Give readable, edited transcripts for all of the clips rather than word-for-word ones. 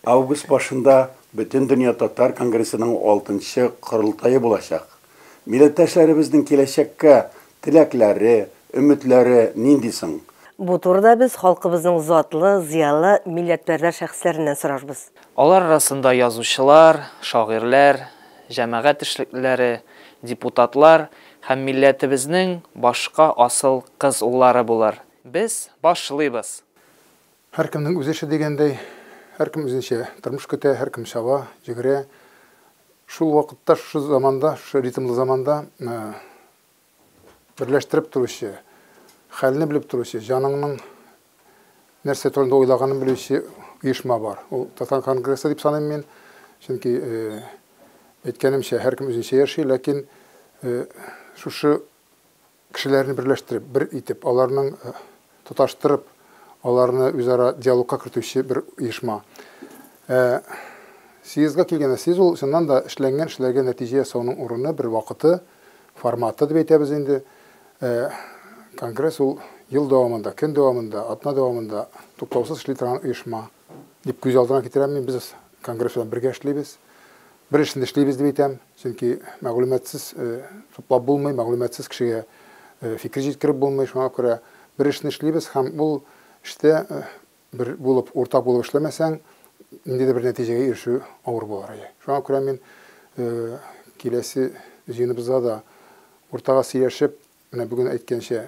Август башында Бөтендөнья татар конгрессының алтынчы корылтае булачак. Милләттәшләребезнең киләчәккә теләкләре, өметләре нинди соң? Бу турыда без халкыбызның затлы, зыялы, милләтпәрвәр шәхесләреннән сорарбыз. Алар арасында язучылар, шагыйрьләр, җәмәгать эшлеклеләре, депутатлар һәм милләтебезнең башка асыл кыз-уллары булыр. Без башлыйбыз! Һәркемнең үз эше дигәндәй, һәркем үзенчә тормыш көтә, һәркем чаба, йөгерә. Шул вакытта, шушы заманда, шушы ритмлы заманда берләштереп торучы, хәлне белеп торучы, җаныңның нәрсә турында уйлаганын белүче оешма бар. Ул Татар конгрессы дип саныйм мин. Чөнки әйткәнемчә, һәркем үзенчә яши, ләкин шушы кешеләрне берләштереп, бер итеп, аларның тоташтырып, аларны үзара диалогка кертүче бер оешма. Съездга килгәндә, съезд ул чыннан да эшләнгән эшләргә нәтиҗә ясауның урыны, бер вакыты, форматы дип әйтәбез инде. Конгресс ул ел дәвамында, көн дәвамында, атна дәвамында туктаусыз эшли торган оешма дип күз алдына китерәм мин. Без конгресс белән бергә эшлибез. Бер эшне эшлибез дип әйтәм, чөнки мәгълүматсыз туплап булмый, мәгълүматсыз кешегә фикер җиткереп булмый. Шуңа күрә бер эшне эшлибез һәм ул эштә бер булып, уртак булып эшләмәсәң, ниндидер бер нәтиҗәгә ирешү авыр булыр иде. Шуңа күрә мин киләсе җыеныбызда да уртага сөйләшеп, менә бүген әйткәнчә,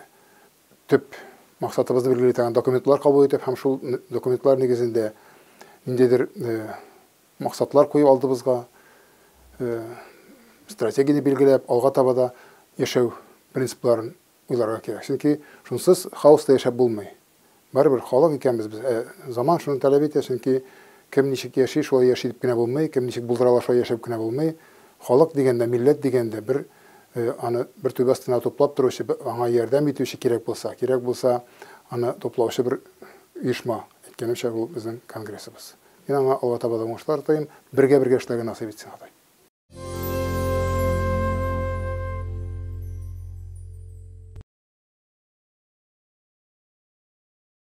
төп максатыбызны билгели торган документлар кабул итеп һәм шул документлар нигезендә ниндидер максатлар куеп алдыбызга, стратегияне билгеләп, алга таба да яшәү принципларын уйларга кирәк. Чөнки шунсыз хаоста яшәп булмый. Барыбер халык икәнбез без. Заман шуны таләп итә, чөнки кем ничек яши, шулай яши дип кенә булмый, кем ничек булдыра ала, шулай яшәп кенә булмый. Халык дигәндә, милләт дигәндә бер аны бер түбә астына туплап торучы, аңа ярдәм итүче кирәк булса, кирәк булса, аны туплаучы бер оешма. Әйткәнемчә, ул безнең конгрессыбыз. Мин аңа алга таба да уңышлар телим. Бергә-бергә эшләргә насыйп итсен, Ходай.